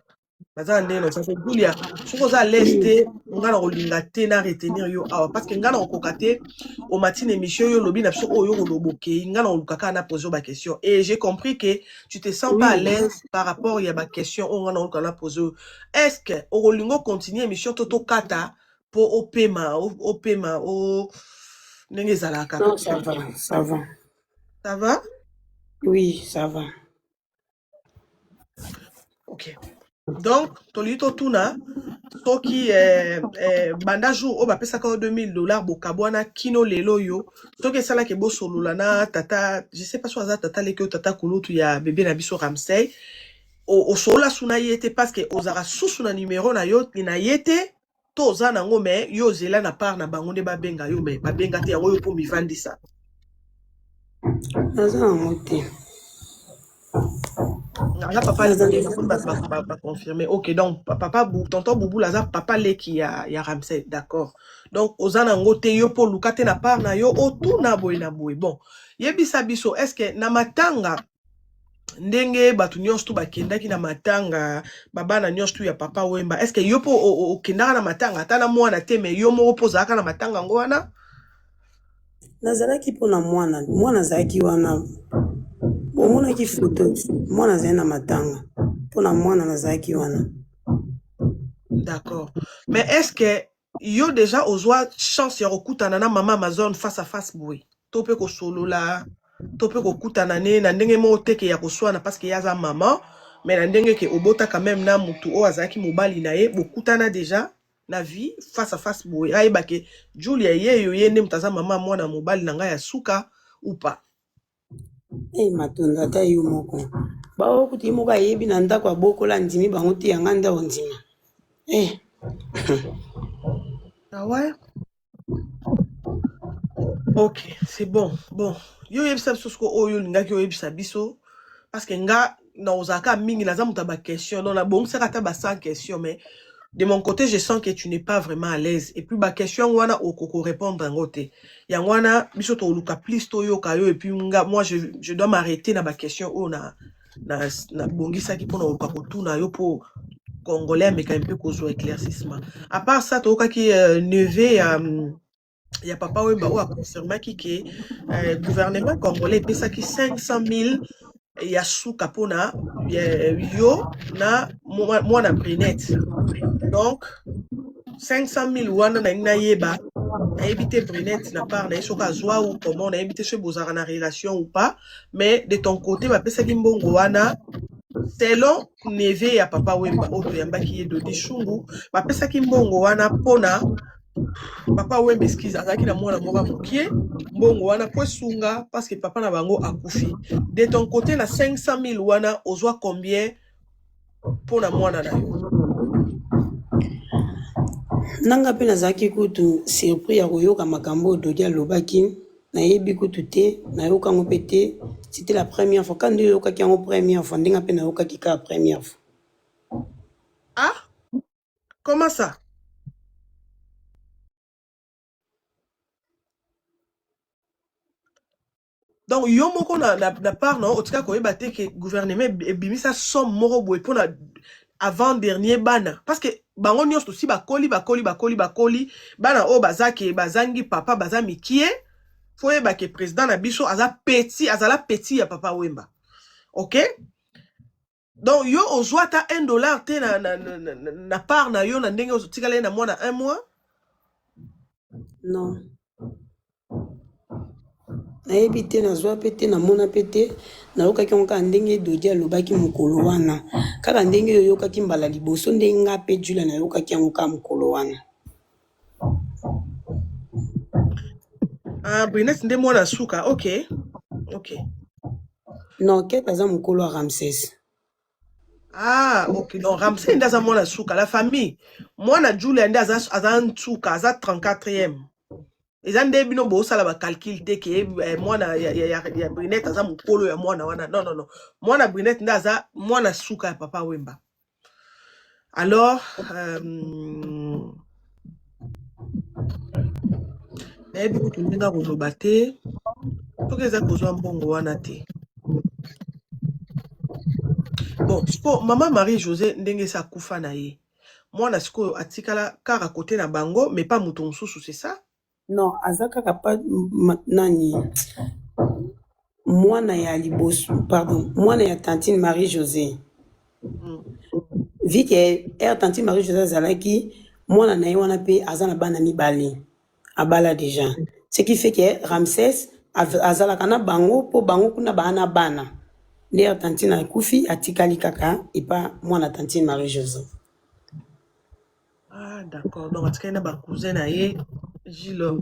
baza na ndenge na osasa. Julia, soki oza à l'aise te, nga na kolinga te na retenir yo awa, parce que nga na kokoka te. Omati na émission, yo olobi na biso oyo koloba, okei, nga na koluka kaka na pose yo baquestion et j'ai compris que tu te sens pas à l'aise par rapport ya baquestion oyo nga na koluka na pose oyo. Est ce que okolinga ocontinue émission to tokata mpo opema, opema o ndenge ezalaka kaka? Non, ça va, ça va. Ça va? Oui, ça va. Ok, donc tolingi totuna soki banda jour oyo bapesaka yo 2000 $, bokabwana, kino lelo oyo, soki esalaki bosolola na tata, je sais pas so aza tata leki oyo, tata kulutu ya bebe na biso Ramsey, osolola su na ye te, parce que ozalaka susu na numero na yo na ye te, to oza nango mais yo ozela na part na bango nde babenga yo, mais babenga te, yango yo mpo mivandisa? Naza nango te. Aza papa Naza leki, namoni bato baconfirme. Ok, donc papa tonton Bubula aza papa leki ya Ramsey, d'accord. Donc oza nango te, yo mpo oluka te na part na yo, otuna boye na boye. Bon, yebisa biso, est ce que na matanga, ndenge bato nyonso tu bakendaki na matanga, babana nyonso tu ya Papa Wemba, est ce que yo mpo okendaka na matanga, ata na mwana te, mais yo moko mpo ozalaka na matanga yango wana? Nazalaki mpona mwana, mwana azalaki wana, omonaki foto, mwana azali na matanga, mpona mwana nazalaki wana. D'accord, mais est ce que yo déjà ozwa chance ya kokutana na mama Amazon face à face boye, to mpe kosolola, to mpe kokutana ne na ndenge moko teke ya koswana, parce que ye aza mama, mais na ndenge ke obota quand même na mutu oyo azalaki mobali na ye, bokutana déjà na vie face à face boye, ayeba ke Julia ye yo, ye nde moto aza mama mwana mobali na ngai ya suka, ou pas? Ei, matondo, ata yo moko bao kutu, ye moko ayebi na ndako abokola, andimi bango te, yanga nde ondima eh. Ah ouais, ok, c'est bon. Bon, yo oyebisa biso siko oyo olingaki oyebisa biso, parce que nga na ozalaka mingi, naza moto ya baquestion, donc nabongisaka ata ba 100 question, mais De mon côté, je sens que tu n'es pas vraiment à l'aise. Et puis, ba question wana okoko répondre yango te. Yango wana biso toluka plus toyoka yo et puis nga moi je dois m'arrêter na ba question oyo na bongisaki mpona koluka kotuna yo po congolais ameka mpe kozwa éclaircissement. À part ça, toyokaki neveu ya papa Wemba oyo aconfirmaki ke gouvernement congolais epesaki 500 000 ya suka mpona yo na mwana Brinette. Donc 500 000 wana nalingi nayeba, nayebi te Brinette na part na ye soki azwa ou comment, nayebi te soki bozalaka na relation ou pas, mais de ton côté bapesaki mbongo wana selon neveu ya papa Wemba oyo toyambaki ye, Dodi Shungu, bapesaki mbongo wana mpona papa Wemba, excuse, azalaki na mwana moko ya mokie, mbongo wana po esunga parce que papa na bango akufi. De ton côté, na 500 000 wana ozwa combien mpona mwana na yo? Nanga mpe nazalaki kutu surpris ya koyoka makambo oyo Dodi alobaki. Nayebi kutu te, nayoka yango mpe te. C'était la première fois. Quand nde oyokaki yango première fois, ndenge mpe nayokaki kaka première fois. Ah, comment ça? Donc yo moko na part na otika koyeba te ke gouvernement ebimisa somme moko boye mpona avant dernier bana, parce que bango nyonso tosi bakoli, bakoli, bakoli, bakoli, bana oyo baza ke bazangi papa, baza mikie. Fo oyeba ke président na biso aza petit, azala petit ya papa Wemba, ok? Donc yo ozwa ata 1 dollar te na part na yo na ndenge otikala ye na mwana un mois? Non, nayebi te, nazwa mpe te, namona mpe te. Nayokaki yango kaka ndenge Dodi alobaki mokolo wana, kaka ndenge oyokaki mbala liboso, ndenge nga mpe Julia nayokaki yango kaka mokolo wana. Ah, Brinet nde mwana suka, ok. Non, Kete aza mokolo ya Ramses. Ah, ok. Donc Ramsey nde aza mwana suka, la famille. Mwana Julia nde aza nsuka, aza 34e. Eza nde bino bosala bacalcul te ke mwana ya Brinette aza mokolo ya mwana wana. Non, non, non. Mwana Brinette nde aza mwana suka ya papa Wemba. Alors, nayebi kutu ndenge akoloba te soki eza kozwa mbongo wana te. Bon, siko mama Marie José, ndenge esi akufa na ye, mwana sikoyo atikala kaka kote na bango, mais pas moto mosusu, c'est ça? Non, aza kaka pa nani, mwana ya liboso, pardon, mwana ya tantine Marie José. Vu que ere tantine Marie José azalaki, mwana na ye wana mpe aza na bana mibale, abala déjà, ce qui fait que Ramsès azalaka na bango mpo bango kuna baa na bana. Nde ere tantine akufi, atikali kaka epa mwana tantine Marie José. Ah, d'accord. Donc atikali na bacousin na ye, Gilo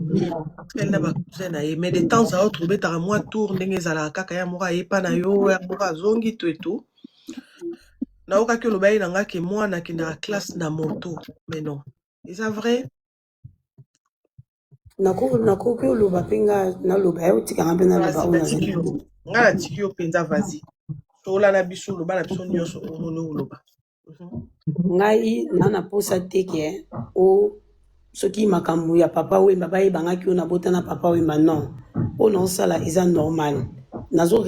atikali na bacousin na ye, mais de temps à autre obetaka mwa tour ndenge ezalaka kaka ya moko ayepa na yo, ya moko azongi to eto. Naokaki oloba ye na nga ke mwana akendaka classe na moto, mais non, eza vrai? Nakoki oloba mpe nga naloba ya otikanga mpe naloba. Vas-y. Oyo Natiki nazali yo, nga natiki yo mpenza. Vas-y, tola na biso, oloba na biso nyonso omoni oloba. Ngai na posa te ke o soki makambo ya papa Wemba bayebangaki oyo nabota na papa Wemba. Non, oyo naosala eza normal. Nazo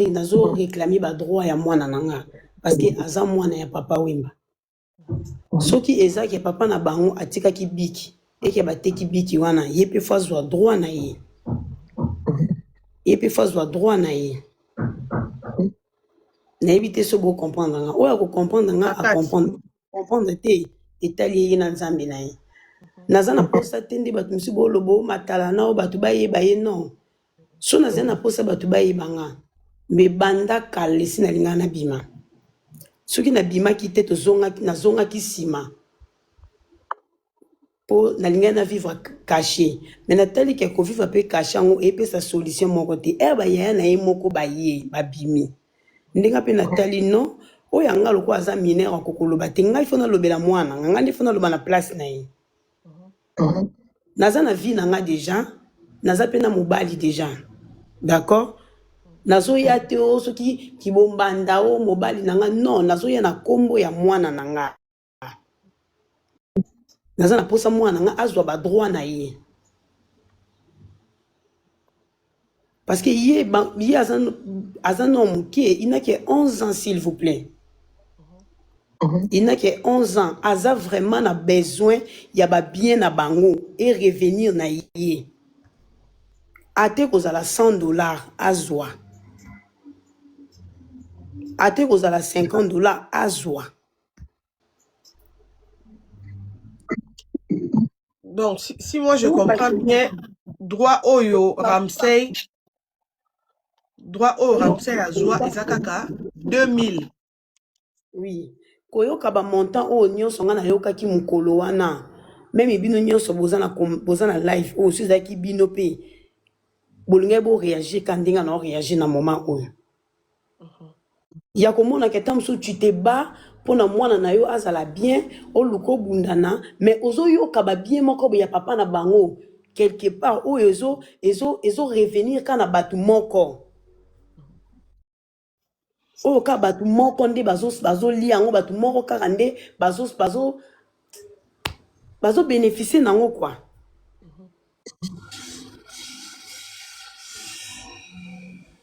réclame badroit ya mwana na nga parce que aza mwana ya papa Wemba. Soki ezaki papa na bango atikaki biki eke bateki biki wana, ye mpe fo azwa droit na ye, ye mpe fo azwa droit na ye. Nayebi te so bocomprendre nga. Oyo akocomprendre nga Na kati acomprendre, comprendre te, etali ye na Nzambe na ye. Naza na posa te nde bato mosusu boloba omatala na oyo bato bayeba ye. Non, so nazali na posa bato bayeba nga, me banda kala esi nalingaa nabima. Soki nabimaki te, tozongaki, nazongaki nsima mpo nalingaki na vivre caché, mais natali ke kovivre mpe caché yango epesa solution moko te. Ere bayaya na ye moko baye babimi ndenge mpe natali, non, oyo anga lokola aza mineur akokoloba te. Ngai fo nalobela mwana nga, ngai nde fo naloba na place na ye. Naza na vie na nga déjà, naza mpe na mobali déjà, d'accord? Nazoya te o soki kibombanda o mobali na nga. Non, nazoya na nkombo ya mwana na nga. Naza na posa mwana na nga azwa ba droit na ye. Parce que ye, ba, ye aza, aza no moke, il n'a que 11 ans s'il vous plaît. Il n'a que 11 ans, aza vraiment na besoin ya ba bien na bango et revenir na ye. Ate kozala 100 dollars azwa. Ate kozala 50 dollars azwa. Donc, si, si moi je comprends bien, droit oyo Ramsey, droit oyo Ramsey azwa eza kaka 2000. Oui. Koyoka ba montant oyo nyonso nga nayokaki mokolo wana. Meme bino nyonso boza na boza na live oyo so ezalaki bino pe bolingaki bo réagir ka ndenge na réagir na moment oyo. Ya komona ke ata mosusu tu te bats mpona mwana na yo azala bien, oluka obundana, mais ozoyoka ba bien moko boye ya papa na bango quelque part oyo ezo ezo ezo revenir ka na bato moko oyo kaka bato moko nde bazolia yango, bato moko kaka nde bazo bazo bazo bénéficier nango quoi.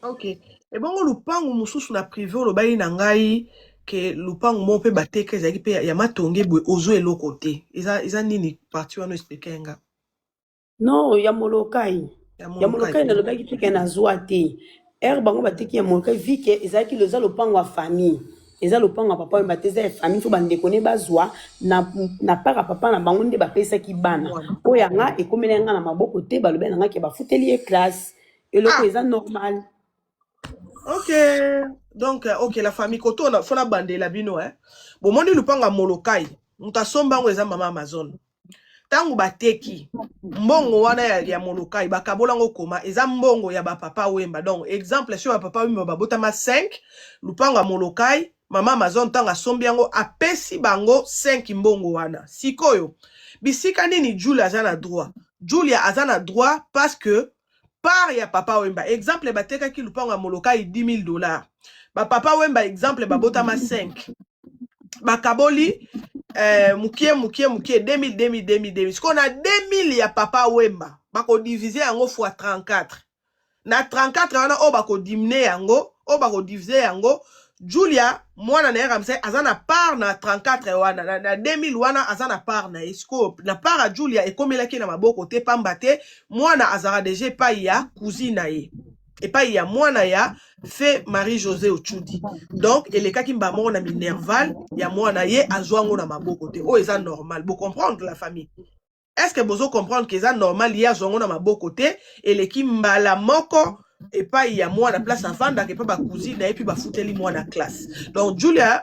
Ok. Ebongo lupangu mosusu na privé olobaki na ngai ke lupangu moko mpe bateka ezalaki mpe ya matonge boye ozwa eloko te. Eza, eza nini partie wana explike nga? Non, ya Molokai. Ya Ya Molokai. Molokai nalobaki te ke nazwa te. Ere bango bateki ya Molokai vu ke ezalaki eza lopango ya famille. Eza lopango ya papa oyo te eza ya famille, fo bandeko ne bazwa na, na part ya papa na bango nde bapesaki bana. Mwana. Oyo ya nga ekomeli nga na maboko te, balobeli na nga ke bafuteli ye classe. Eloko Ah, eza normal. ok. Donc, ok, la famille koto na fona bandela bino hein. Bomoni lupango ya Molokai. Moto asomba yango eza mama Amazon. Ntango bateki mbongo wana ya, ya Molokai bakabola yango koma eza mbongo ya bapapa Wemba. Donc exemple soki bapapa Wemba babotama 5 lupango ya Molokai, mama Amazon ntango asombi yango apesi bango 5 mbongo wana. Sikoyo bisika nini Julia aza na droit? Julia aza na droit parce que part ya papa Wemba, exemple batekaki lupango ya Molokai 10 000 dollars, bapapa Wemba exemple babotama 5, bakaboli mukie mukie mukie 2000 2000 2000 2000. Sikoyo na 2000 ya papa Wemba bakodivise yango fois 34. Na 34 wana oyo bakodimine yango, oyo bakodivise yango, Julia mwana na ye Ramsey aza na part na 34 wana, na 2000 wana aza na part na ye. Sikoyo na part ya Julia ekomelaki na maboko te, pamba te mwana azalaka deja epai ya cousine na ye, epai ya mwana ya fe Marie-Josée Ochudi. Donc elekaki mbala moko na minerval ya mwana ye, azwa yango na maboko te. Oyo eza normal, bo comprendre la famille? Est-ce que bozo comprendre que eza normal ye azwa yango na maboko te, eleki mbala moko epai ya mwana place avandaka epai ba cousine na ye, puis bafuteli mwana classe. Donc Julia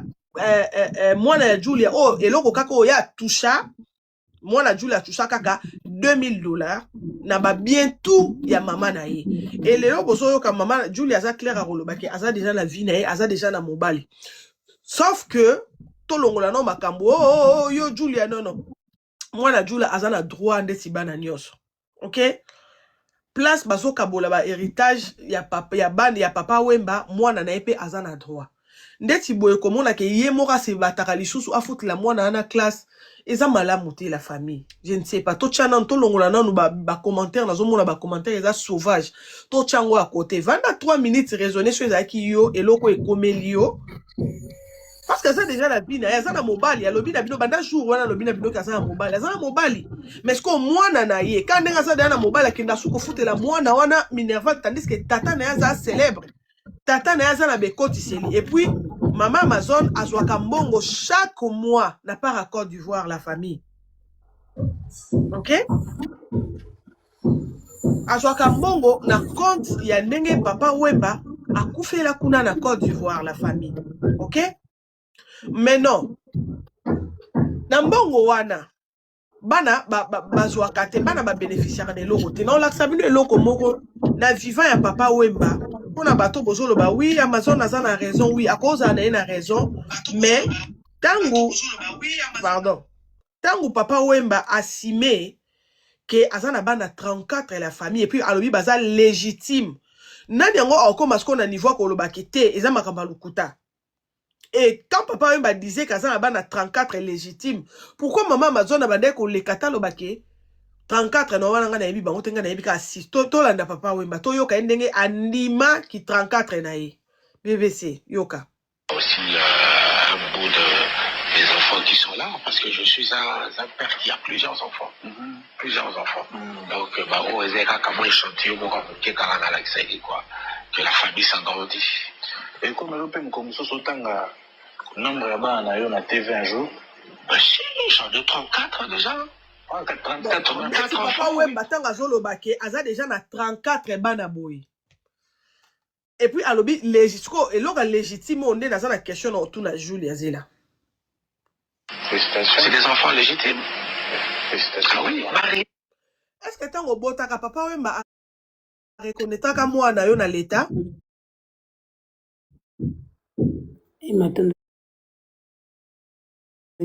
mwana ya Julia oyo eloko kaka oyo atusha, mwana Julia atusha kaka 2000 dollars na ba bien tout ya mama na ye. Et lelo bozoyoka mama Julia aza claire akoloba ke aza déjà na vie na ye, aza déjà na mobali. Sauf que tolongola no makambo oh, oh, oh, yo Julia non non. Mwana Julia aza na droit ndeti bana nyonso. OK? Place bazokabola ba héritage ya papa, ya bana ya papa Wemba, mwana na ye pe aza na droit. Ndeti boye komona ke ye moko asebataka lisusu afutela mwana wana classe, eza malamu te la famille. Je ne sais pas. Totia nanu, tolongola nanu ba, ba commentaire, nazomona ba commentaire eza sauvage. Totia yango à côté. Vanda 3 minutes raisonner so ezalaki yo eloko ekomeli yo. Parce que aza déjà na vie na ye, aza na mobali, alobi na bino banda jour wana alobi na bino ke aza na mobali, aza na mobali. Mais ce que mwana na ye, quand ndenge aza déjà na mobali akenda su kofutela mwana wana minerval, tandis que tata na ye aza célèbre. Tata na ye aza na bekotiseli. Et puis mama Amazon azwaka mbongo chaque mois na part à Côte d'Ivoire la famille. OK? Azwaka mbongo na compte ya ndenge papa Wemba akufela kuna na Côte d'Ivoire la famille. OK? Mais non. Na mbongo wana bana bazwaka te, bana babénéficiaka na eloko te. Naolakisa bino eloko moko na vivant ya papa Wemba mpona bato bozoloba oui Amazon aza na raison, oui akozala na ye na raison, mais tangu pardon, tangu papa Wemba asime ke aza na bana 34 la famille et puis alobi baza légitime, nani yango akokoma sikoyo na niveau akoloba ke te eza makambo ya lokuta. Et quand papa Wemba disait qu'aza na bana 34 légitime, pourquoi maman Amazon abandaki koleka ta loba ke 34 na wana nga nayebi bango te, nga nayebi kaka 6. To tolanda papa Wemba, toyoka ye ndenge andima ki 34 na ye. BBC, yoka. Aussi un bout de mes enfants qui sont là, parce que je suis un père qui a plusieurs enfants. Plusieurs enfants. Donc, bah, oh, eza kaka mwa échantillon moko ya moke kaka nalakisaki quoi, que la famille s'agrandit. Ekomelo mpe mokolo mosusu otanga nombre ya bana na yo na TV un jour? Bah, si, j'en ai 34 déjà. Ah, Bon, 34 neti 34 papa enfants, oui. Wemba ntango azoloba ke aza déjà na 34 bana boye. Et puis alobi sikoyo eloko ya légitime oyo nde naza na question na otuna Jules Azela. Félicitations. C'est des enfants légitimes. Félicitations. Ah oui, Marie. Est-ce que ntango obotaka papa Wemba areconnaîtraka mwana yo na l'État? Eh, matondo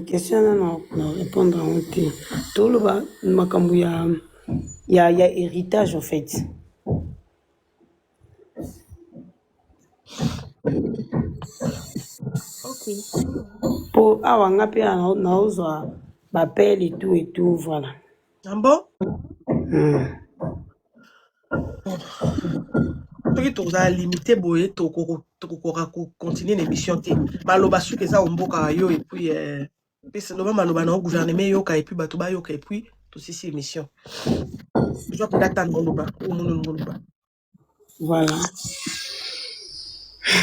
question na na répondre yango te. Toloba makambo ya héritage en fait. Ok. Po awa nga pe naozwa bapele et tout voilà. Ah bon? Soki tozala limité boye, tokokoka kocontinue na émission te. Maloba soki eza omboka yo et puis pesa loba maloba na gouvernement yoka et puis bato bayoka et puis tosisi émission. Zwa mpenza ntango oloba, omoni olingi oloba. Voilà.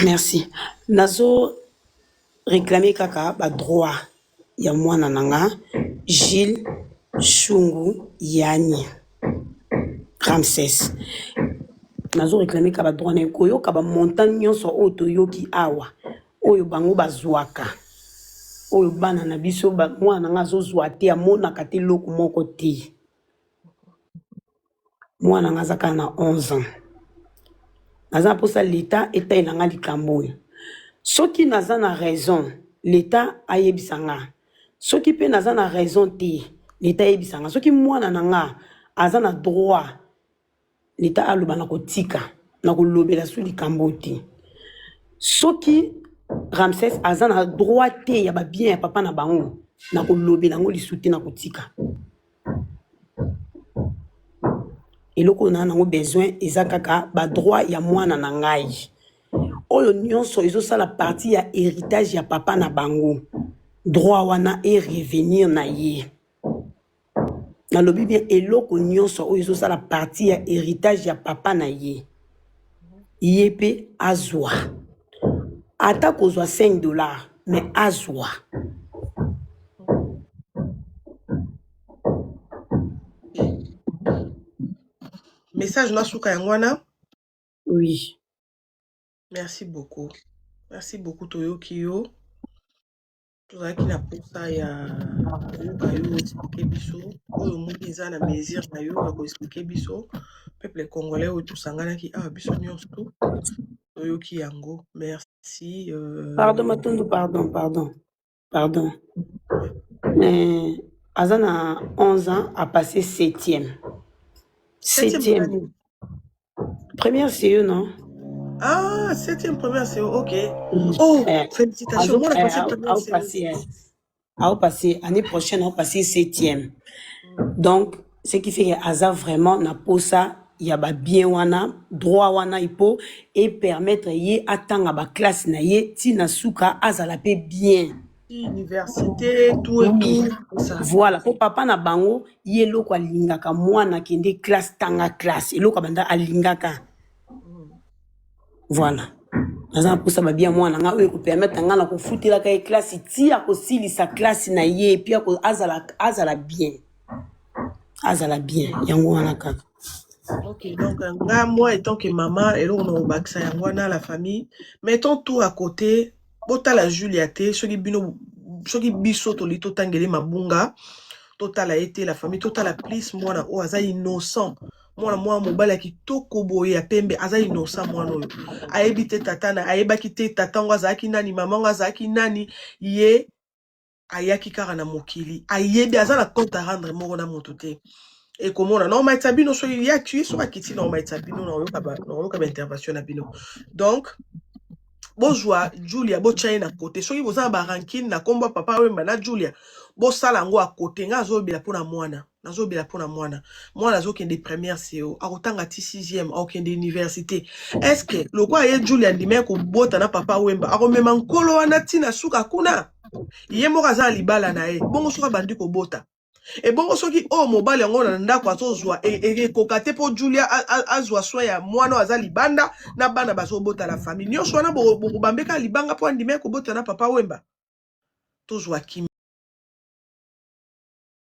Merci. Nazo réclamer kaka ba droit ya mwana na nga Gilles Shungu Yani Ramsès. Nazo réclamer kaka ba droit na ye, koyoka ba montant nyonso oyo toyoki awa, oyo bango bazwaka, oyo bana na biso mwana na nga azozwa te, amonaka te eloko moko te. Mwana nga aza kaka na 11 ans. Naza na mposa l'État etalela nga likambo oyo. Soki naza na raison, l'État ayebisa nga. Soki mpe naza na raison te, l'État ayebisa nga. Soki mwana na nga aza na droit, l'État aloba na kotika, na kolobela su likambo te. Soki Ramsès aza na droit te ya ba bien ya papa na bango, na kolobela yango lisu te, na kotika. Eloko na nango besoin eza kaka ba droit ya mwana na ngai. Oyo nyonso ezosala partie ya héritage ya papa na bango. Droit wana e revenir na ye. Nalobi bien eloko nyonso oyo ezosala partie ya héritage ya papa na ye. Ye pe azwa. Ata kozwa 5 $, mais azwa. Message na suka yango wana. Oui. Merci beaucoup. Merci beaucoup toyoki yo. Tozalaki na posa ya koyoka yo expliquer biso oyo omoni eza na mesure na yo ya koexpliquer biso peuple congolais oyo tosanganaki awa biso nyonso toyoki yango. Merci. Pardon Matondo, pardon, pardon. Pardon. Mais aza na 11 ans a passé 7e. 7e. 7e. Première CE, non? Ah, 7e première CE, ok. Oh, félicitations. Moi, la passé première CE. Passé, a passé année prochaine, a passé 7e. Donc, ce qui fait que aza vraiment na posa ya ba bien wana, droit wana ipo et permettre ye atanga ba classe na ye ti na suka azala pe bien. Université, tout et Oui. tout. Ça. Voilà, po papa na bango ye eloko alingaka mwana kende classe, tanga classe, eloko banda alingaka. Voilà. Naza na posa babia mwana nga oyo ekopermettre nga na kofutelaka ye classe ti akosilisa classe na ye, puis azala bien. Azala bien, yango wana kaka. Ok, donc nga, moi, étant que maman, eloko na obakisa yango wana la famille, mettons tout à côté, botala Julia te, soki bino, soki biso toli totangeli mabunga, totala ye te la famille, totala plus mwana oyo aza innocent. Mwana mwana mobali ya kitoko boye ya pembe, aza innocent mwana oyo. Ayebi te tata na, ayebaki te tata ngo azalaki nani, mama ngo azalaki nani, ye ayaki kaka na mokili. Ayebi aza na compte à rendre moko na moto te. Ekomona na omaitisa bino soki ya tui soki akiti na omaitisa bino na oyoka ba intervention na bino. Donc Bozwa Julia, botya ye na kote. Soki boza na barancune na nkombo ya Papa Wemba na Julia, bosala yango ya kote. Ngai azobela mpona mwana, nazobela mpona mwana. Mwana azokende première CO, akotanga ti 6e, akokende université. Est ce que lokola ye Julia andimaki kobota na Papa Wemba, akomema nkolo wana ntina suka kuna? Ye moko aza na libala na ye. Bongo soki abandi kobota, ebongo soki oyo mobali yango na ndako azozwa ekoka te mpo Julia azwa soin ya mwana oyo aza libanda na bana bazobota, la famille nyonso wana, bokobambeka libanga mpo andimaki kobota na Papa Wemba. Tozwa kimia.